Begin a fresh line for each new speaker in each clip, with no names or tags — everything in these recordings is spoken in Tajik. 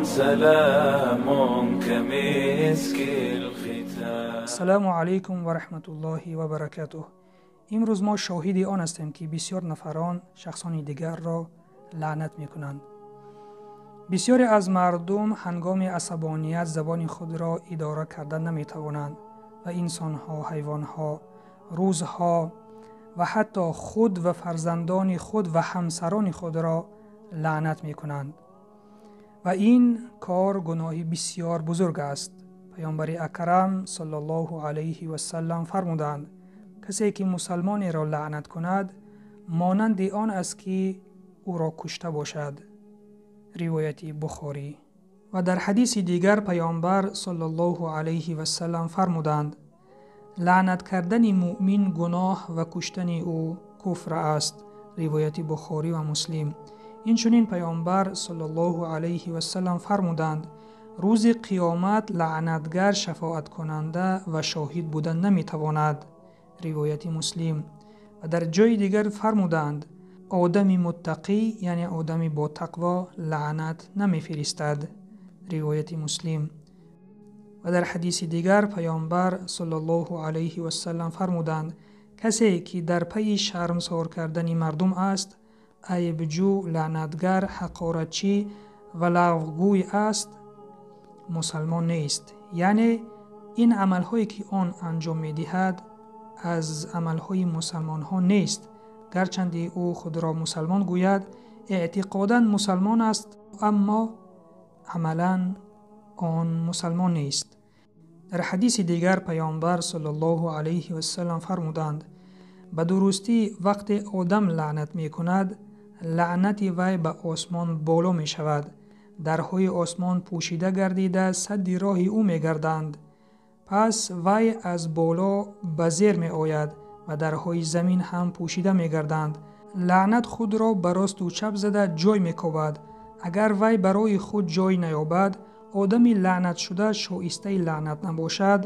سلام كمسك الختام.
Ассалому алайкум ва раҳматуллоҳи ва баракатуҳ. Имрӯз мо шоҳиди он ҳастем, ки бисёр нафарон шахсони дигарро лаънат мекунанд. Бисёре аз мардум ҳангоми асабоният забони худро идора карда наметавонанд ва инсонҳо, ҳайвонҳо, рӯзҳо ва ҳатто худ ва фарзандони худ ва ҳамсарони худро лаънат мекунанд. Ва ин кор гуноҳи бисёр бузург аст. Паёмбари акрам саллаллоҳу алайҳи васаллам фармуданд: касе ки мусалмонеро лаънат кунад, монанди он аст, ки ӯро кушта бошад. Ривояти Бухорӣ. Ва дар ҳадиси дигар паёмбар саллаллоҳу алайҳи васаллам фармуданд: лаънат кардани муъмин гуноҳ ва куштани ӯ куфр аст. Ривояти Бухорӣ ва Муслим. Инчунин паёмбар саллаллоҳу алайҳи васаллам фармуданд: рӯзи қиёмат лаънатгар шафоаткунанда ва шоҳид буда наметавонад. Ривояти Муслим. Ва дар ҷои дигар фармуданд: одами муттақӣ, яъне одами ботақво, лаънат намефиристад. Ривояти Муслим. Ва дар ҳадиси дигар паёмбар саллаллоҳу алайҳи васаллам фармуданд: касе ки дар пайи шармсор кардани мардум аст, айбҷӯ, лаънатгар, ҳақоратчӣ ва лағвгӯй аст, мусалмон нест. Яъне ин амалҳое ки он анҷом медиҳад аз амалҳои мусалмонҳо нест. Гарчанде ӯ худро мусалмон гӯяд, эътиқодан мусалмон аст, аммо амалан он мусалмон нест. Дар ҳадиси дигар паёмбар саллаллоҳу алайҳи васаллам фармуданд: ба дурустӣ вақте одам лаънат мекунад, лаънати вай ба осмон боло мешавад. Дарҳои осмон пӯшида гардида садди роҳи ӯ мегарданд. Пас вай аз боло ба зер меояд ва дарҳои замин ҳам пӯшида мегарданд. Лаънат худро ба росту чап зада ҷой мекобад. Агар вай барои худ ҷой наёбад, одами лаънатшуда шоистаи лаънат набошад,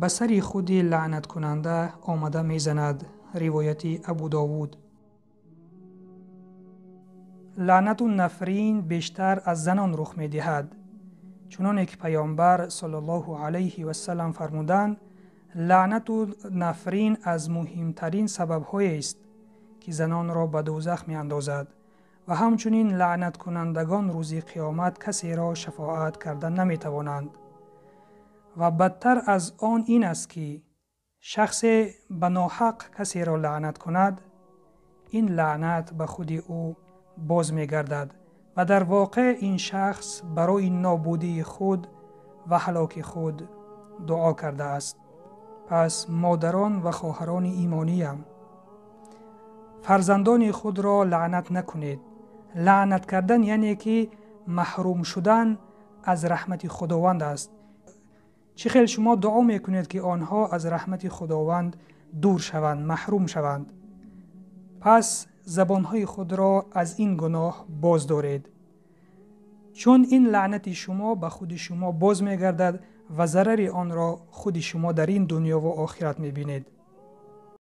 ба сари худи лаънаткунанда омада мезанад. Ривояти Абу Довуд. Лаънату нафрин бештар аз занон рух медиҳад. Чуноне ки паёмбар саллаллоҳу алайҳи васаллам фармуданд, лаънату нафрин аз муҳимтарин сабабҳоест, ки занонро ба дӯзах меандозад ва ҳамчунин лаънаткунандагон рӯзи қиёмат касеро шафоат карда наметавонанд. Ва бадтар аз он ин аст, ки шахсе ба ноҳақ касеро лаънат кунад, ин лаънат ба худи ӯ боз мегардад ва дар воқеъ ин шахс барои нобудии худ ва ҳалоки худ дуо кардааст. Пас модарон ва хоҳарони имониям, фарзандони худро лаънат накунед. Лаънат кардан яъне ки маҳрум шудан аз раҳмати Худованд аст. Чӣ хел шумо дуо мекунед, ки онҳо аз раҳмати Худованд дур шаванд, маҳрум шаванд? Пас забонҳои худро аз ин гуноҳ боз доред, чун ин лаънати шумо ба худи шумо боз мегардад ва зарари онро худи шумо дар ин дунё ва охират мебинед.